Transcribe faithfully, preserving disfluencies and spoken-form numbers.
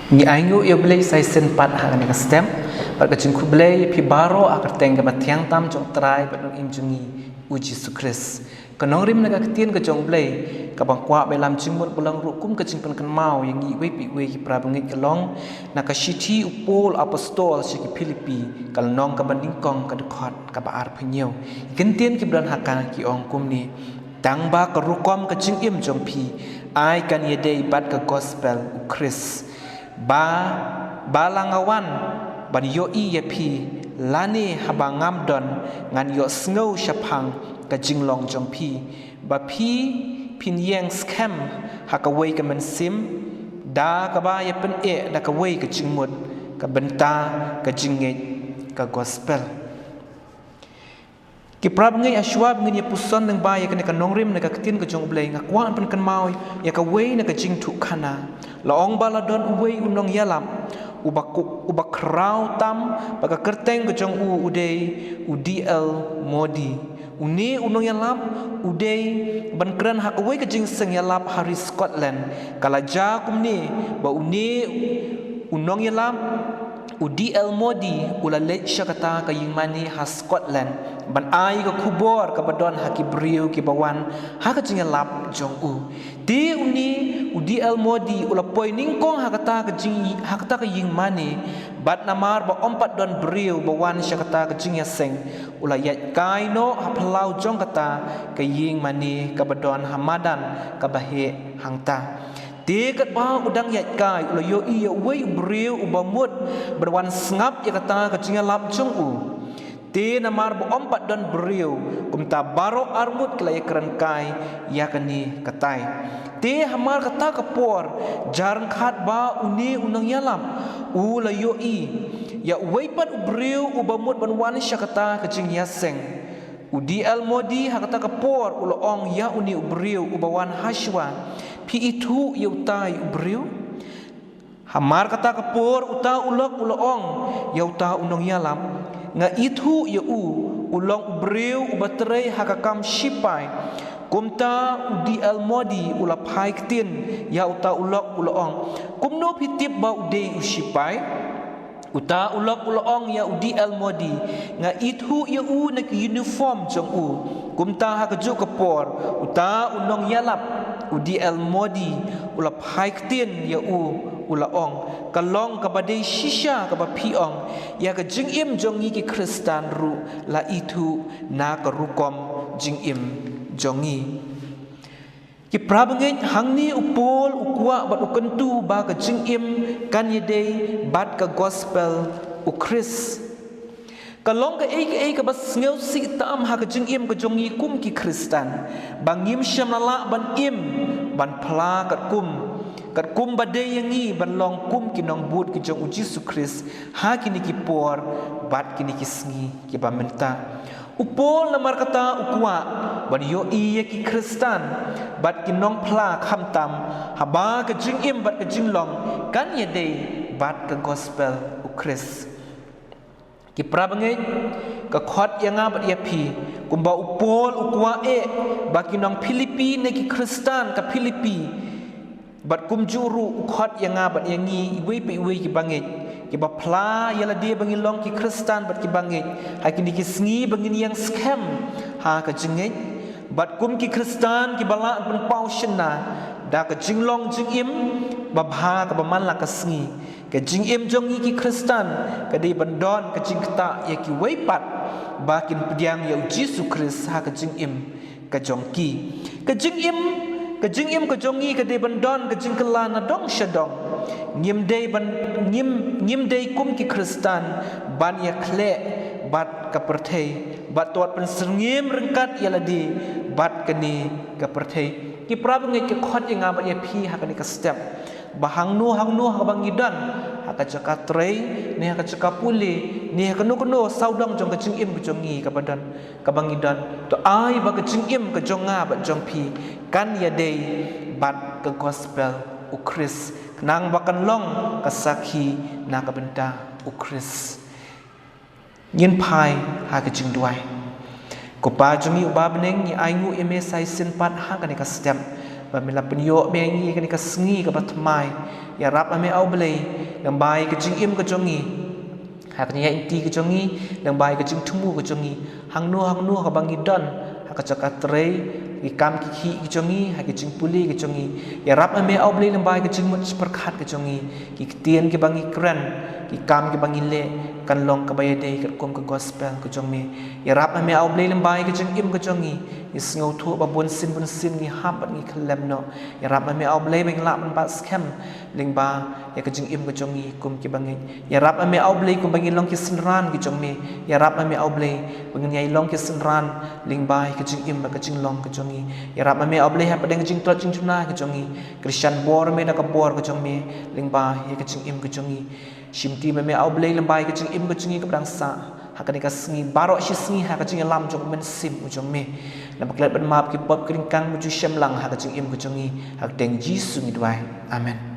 Ngi ainguh ïa U Blei sa shisien pat ha kane ka step bad ka jingkhublei ïa phi baroh ha ka kyrteng kaba thiang tam jong U Trai bad U Nongpynim jong ngi U Jisu Khrist. Ka nongrim na ka ktien ka jong U Blei kaba nga kwah ban lam jingmut ba long ruh kum ka jingpynkynmaw ïa ngi iwei pa iwei ki para bangeit ka long na ka shithi U Paul apostol sha ki Philippi, ka lynnong kaba nyngkong, ka dkhot kaba arphew hynñiew. Ki kyntien kiba don ha ka ki ong kumne: Tang ba ka rukom ka jingim jong phi ai kan ïadei bad ka gospel U Khrist, ba ba la nga wan ban ïohi ïa phi, lane haba ngam don ngan ïohsngew shaphang ka jinglong jong phi, ba phi phin ïeng skhem ha kawei ka mynsiem, da kaba ïa pyneh da kawei ka jingmut, ka bynta ka jingngeit ka gospel. Ki para bangeit, ha shuwa ba ngin ïa puson lyngba ïa kane ka nongrim na ka ktien ka jong U Blei, nga kwah ban pynkynmaw ïa kawei na ka jingthoh khana. La ong ba la don uwei u nongïalap uba ku-, uba khraw tam, ba ka kyrteng ka jong u u dei u D L Moody. Une u nongïalap u dei ban kren ha kawei ka jingïaseng ïalap ha ri Scotland. Ka la jia kumne ba une u nongïalap u D L Moody u la leit sha kata ka ïingmane ha Scotland ban ai ka khubor kaba don ha ki briew kiba wan ha ka jingïalap jong u. Te une u D L Moody u la poi nyngkong ha kata ka jing-, ha kata ka ïingmane, bad namar ba ym pat don briew ba wan sha kata ka jingïaseng, u la ïaid kai noh ha phyllaw jong kata ka ïingmane kaba don ha madan kaba heh hangta. Te katba u dang ïaid kai, u la ïohi ïa uwei u briew uba mut ban wan sngap ïa kata ka jingïalap jong u. Te namar ba ym pat don briew, kumta baroh arngut ki la ïakren kai ïa kane katai. Te hamar kata ka por, jar ryngkat ba une u nongïalap u la ïohi ïa uwei pat u briew uba mut ban wan sha kata ka jingïaseng. U D L Moody ha kata ka por u la ong ïa une u briew uba wan ha shuwa: Phi ithuh ïa utai u briew? Hamar kata ka por uta u lok u la ong ïa uta u nongïalap: Nga ithuh ïa u, u long u briew uba trei ha ka kam shipai. Kumta u D L Moody u la phai ktien ïa uta u lok u la ong: Kumno phi tip ba u dei u shipai? Uta u lok u la ong ïa u D L Moody: Nga ithuh ïa u na ki uniform jong u. Kumta ha kajuh ka por uta u nongïalap, u D L Moody, u la phai ktien ïa u, u la ong: Ka long kaba dei shisha kaba phi ong, ïa ka jingim jong ngi ki Khristan ruh la ithuh na ka rukom jingim jong ngi. Ki para bangeit, hangne u Paul u kwah bad u kyntu ba ka jingim kan ïadei bad ka gospel u Khrist. Ka long kaei kaei kaba sngewsih tam ha ka jingim ka jong ngi kum ki Khristan, ba ngim shym la lah ban im ban phla katkum, katkum ba dei ïa ngi ban long kum ki nongbud ki jong u Jisu Khrist ha kine ki por bad kine ki sngi kiba mynta. U Paul namar kata u kwah ban ïohi ïa ki Khristan bad ki nongphla khamtam haba ka jingim bad ka jinglong kan ïadei bad ka gospel u Khrist. Ki para bangeit, ka khot ïa nga bad ïa phi, kumba u Paul u kwah eh ba ki nong Philippi ne ki Khristan ka Philippi, bad kumjuh ruh u khot ïa nga bad ïa ngi iwei pa iwei ki bangeit, kiba phla ïa lade ba ngin long ki Khristan bad ki bangeit ha kine ki sngi ba ngin ïeng skhem ha ka jingngeit. Bad kum ki Khristan kiba lah ban pynpaw shynna da ka jinglong jingim babha kaba man la ka sngi, ka jingim jong ngi ki Khristan ka dei ban don ka jingktah ïa kiwei pat ba kin pdiang ïa u Jisu Khrist ha ka jingim ka jong ki. Ka jingim, ka jingim ka jong ngi ka dei ban don ka jingkylla na dong sha dong. Ngim dei ban, ngim, ngim dei kum ki Khristan ban ïa khleh bad ka pyrthei, bad to wat pynsyrngiem ryngkat ïa lade bad kane ka pyrthei. Ki para bangeit, ka khot ïa nga bad ïa phi ha kane ka step, ba hangno hangno haba ngi don, ha ka jaka trei ne ha ka jaka pule ne ha kano kano sawdong jong ka jingim ka jong ngi kaba don, kaba ngi don, to ai ba ka jingim ka jong nga bad jong phi kan ïadei bad ka gospel u Khrist, khnang ba kan long ka sakhi na ka bynta u Khrist. Ngin phai ha ka jingduwai. Ko Pa jong ngi uba ha bneng, ngi ainguh ïa me sa shisien pat ha kane ka step ba me la pynïoh me ïa ngi kane ka sngi kaba thymmai. Ïarap ma me A U Blei lyngba ïa ka jingim ka jong ngi, ha ka jingïaid lynti ka jong ngi, lyngba ïa ka jingthmu ka jong ngi, hangno hangno kaba ngi don, ha ka jaka trei, ki kam ki khih ka jong ngi, ha ka jingpule ka jong ngi. Ïarap ma me A U Blei lyngba ïa ka jingmut jingpyrkhat ka jong ngi, ki ktien kiba ngi kren, ki kam kiba ngi leh, kan long kaba ïadei katkum ka gospel ka jong me. Ïarap ma me A U Blei lyngba ïa ka jingim ka jong ngi, ngi sngewthuh ba bunsien bunsien ngi hap bad ngi khyllem noh. Ïarap ma me A U Blei ba ngi lah ban bat skhem lyngba ïa ka jingim ka jong ngi kum kiba ngeit. Ïarap ma me A U Blei kumba ngi long ki synran ki jong me. Ïarap ma me A U Blei ba ngin ïai long ki synran lyngba ïa ka jingim bad ka jinglong ka jong ngi. Ïarap ma me A U Blei hapdeng ka jingtlot jingduna ka jong ngi. Kyrshan bor me da ka bor ka jong me lyngba ïa ka jingim ka jong ngi. Shimti ma me A U Blei lyngba ïa ka jingim ka jong ngi kaba dang sah ha kane ka sngi, baroh shi sngi ha ka jingïalam jong U Mynsiem u jong me. Naba klet ban map ki pop ki ryngkang ba ju shemlang ha ka jingim ka jong ngi. Ha ka kyrteng Jisu ngi duwai. Amen.